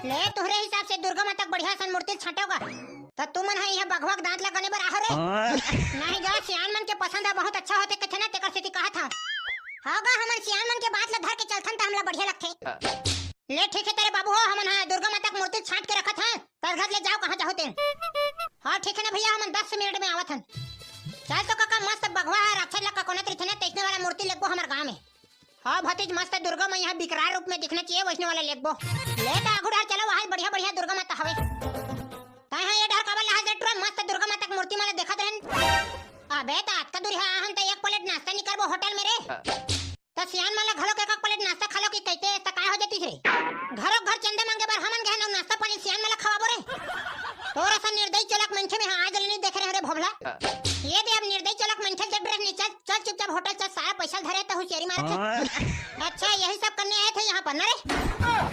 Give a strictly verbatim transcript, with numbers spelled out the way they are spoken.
ले, तोहरे हिसाब से दुर्गा माता के बढ़िया सन मूर्ति छांटोगा, त तुमन ह इहाँ बघवा के दांत ला गने बर आहो रे। हाँ। नहीं गा, सियान मन के पसंद ह बहुत अच्छा होथे कथे ना, तेकर सेती कहत हंव। हाँ गा, हमन सियान मन के बात ला धर के चलथन त हमला बढ़िया लगथे। ले ठीक हे तेरे बाबू हो, हमन ह दुर्गा माता के मूर्ति छांट के रखत हन, कल घर ले जाओ कहाँ जाहो तेन। हाँ ठीक हे ना भैया, हमन दस मिनट में आवत हन। चल तो काका, मस्त बघवा ह राक्षस ला ककोनत रहिथे ना, तइसने वाला मूर्ति लेगबो हमर गांव में। हाँ भतीज, मस्त दुर्गा मैया ह बिकराल रूप में दिखना चाहिए, वइसने वाला लेगबो। ले त आगू डहर चलो, वहाँ बढ़िया बढ़िया दुर्गा माता हवे। तैं ह ये डहर काबर लहाज रे टुरा, मस्त दुर्गा माता के मूर्ति मन ला देखत रहेन। अबे त अतका दूरी ह आहन त एक प्लेट नाश्ता नइ करबो होटल में रे। त सियान मन ला घलो के एक प्लेट नाश्ता खा लो कि कहिते, त काय हो जातिस रे? घरो घर चंदा मांगे बर हमन गए हन, नाश्ता पानी सियान मन ला खवाबो रे? तोर असन निर्दयी चोलक मनखे में आज ले नइ देखे रहेंव रे भोभला। ये दे अब निर्दयी चोलक मनखे जब ड्रेस नइ चल, चल चुपचाप होटल चल, सारा पैसा धरे त होशियारी मारत हे। हाँ। अच्छा, यही सब करने आए थे यहाँ पर ना रे?